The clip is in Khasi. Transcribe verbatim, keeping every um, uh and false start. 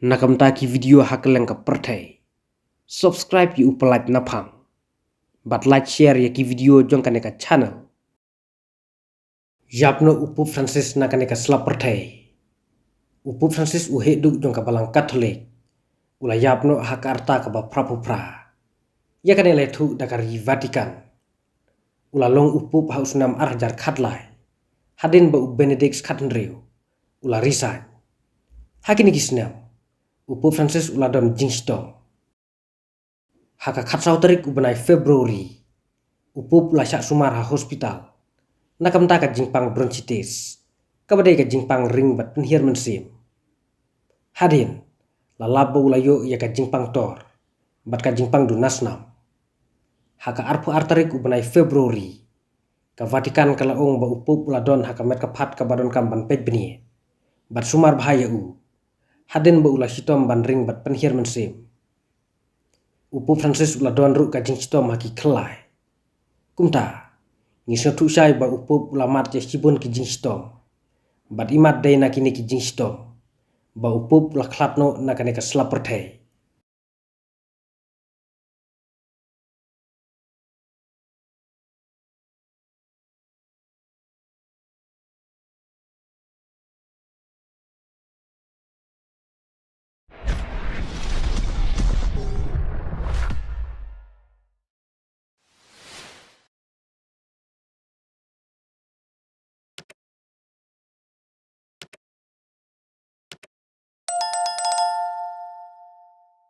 Na ka bynta ki video ha kylleng ka pyrthei, subscribe ïa u Pyllait Naphang bad like share ïa ki video jong kane ka channel. Ïap noh u Pope Francis na kane ka sla pyrthei. U Pope Francis u heh duh jong ka Balang Katholik u la ïap noh ha ka rta kaba phra phew phra. Ïa kane la ïathuh da ka ri Vatican. U la long u Pope ha u snem ar hajar khatlai, hadien ba u Benedict khathynriew u la resign. Ha kine ki snem u Pope Francis u la don jingshitom. Ha ka khatsaw tarik u bnai February, u Pope u la shah sumar ha hospital na ka bynta ka jingpang bronchitis, kaba dei ka jingpang ring bad pynhiar mynsiem. Hadien la lap ba u la ïoh ïa ka jingpang tor bad ka jingpang duna snam. Ha ka arphew ar tarik u bnai February, ka Vatican ka la ong ba u Pope u la don ha ka met ka phad kaba donkam ban peit bniah bad sumar bha ïa u, hadien ba u la shitom ban ring bad pynhiar mynsiem. U Pope Francis u la don ruh ka jingshitom ha ki khyllai. Kumta, ngi sngewthuh shai ba u Pope u la mad ïa shibun ki jingshitom. Bad imat dei na kine ki jingshitom ba u Pope u la khlad noh na kane ka sla pyrthei.